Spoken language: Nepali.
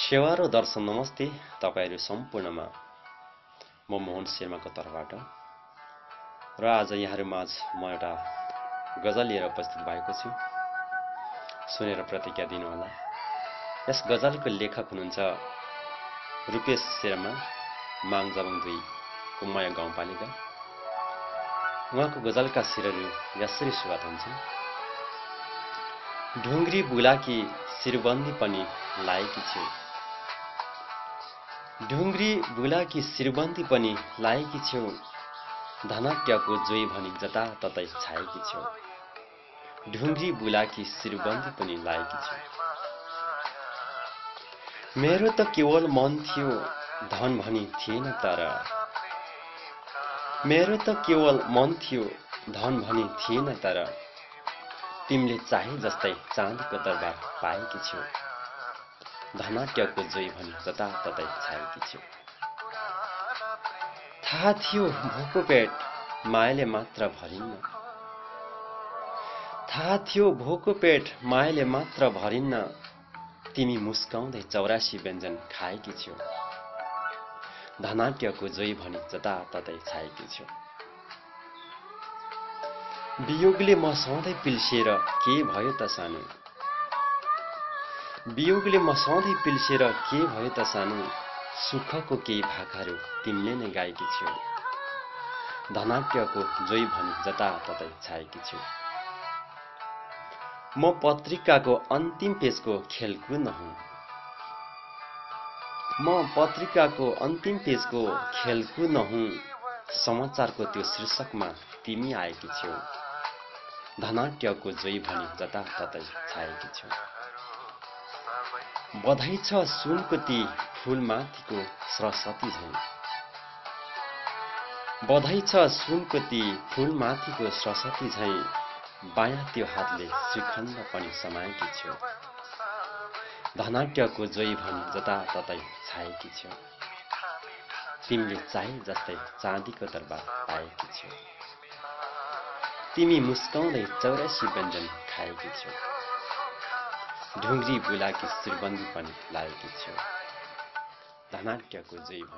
सेवा र दर्शन नमस्ते तपाईहरु सम्पूर्णमा म मोहन शर्माको तर्फबाट र आज यहाँहरु माझ म एउटा गजल लिएर उपस्थित भएको छु। सुनेर प्रतिक्रिया दिनुहोला। यस गजलको लेखक हुनुहुन्छ रुपेश शर्मा, माङजबङ 2 कुमया गाउँपालिका। उहाँको गजलका शेरहरू यसरी सुरुवात हुन्छन्। ढुङ्ग्री बुलाकी शिरबन्दी पनि लाएकी छु। ढुङ्ग्री बुलाकी शिरबन्दी पनि लाएकी छु। धनाट्यको जोई भनी जताततै छाएकी छु। ढुङ्ग्री बुलाकी शिरबन्दी पनि लाएकी छु। मेरो त केवल मन थियो धन भनी थिएन तर। मेरो त केवल मन थियो धन भनी थिएन तर। तिमीले चाहे जस्तै चाँदीको दरबार पाएकी छु। धनाट्यको जोई भनी जताततै छाएकी छु। थाहा थियो भोको पेट मायाले मात्र भरिन्न। थाहा थियो भोको पेट मायाले मात्र भरिन्न। तिमी मुस्काउँदै 84 व्यञ्जन खाएकी छु। धनाट्यको जोई भनी जताततै छाएकी छु। वियोगले म सधैँ पिल्सेर के भयो त सानो। वियोगले म सधैँ पिल्सेर के भयो त सानो। सुखको केही भाकाहरू तिमीले नै गाएकी छौ। धनाट्यको जोई भनी जताततै छाएकी छु। म पत्रिकाको अन्तिम पेजको खेलकुद नहुँ। म पत्रिकाको अन्तिम पेजको खेलकुद नहुँ। समाचारको त्यो शीर्षकमा तिमी आएकी छौ। धनाट्यको जोई भनी जताततै छाएकी छु। बधाई छ सुनको ती फूलमाथिको सरस्वती झैं। बधाई छ सुनको ती फूलमाथिको सरस्वती झैं। बायाँ त्यो हातले श्रीखण्ड पनि समाएकी छु। धनाट्यको जोई भनी जताततै छाएकी छु। तिमीले चाहे जस्तै चाँदीको दरबार पाएकी छु। तिमी मुस्काउँदै 84 व्यञ्जन खाएकी छु। ढुङ्ग्री बुलाकी शिरबन्दी पनि लाएकी छु। धनाट्यको जोई भनी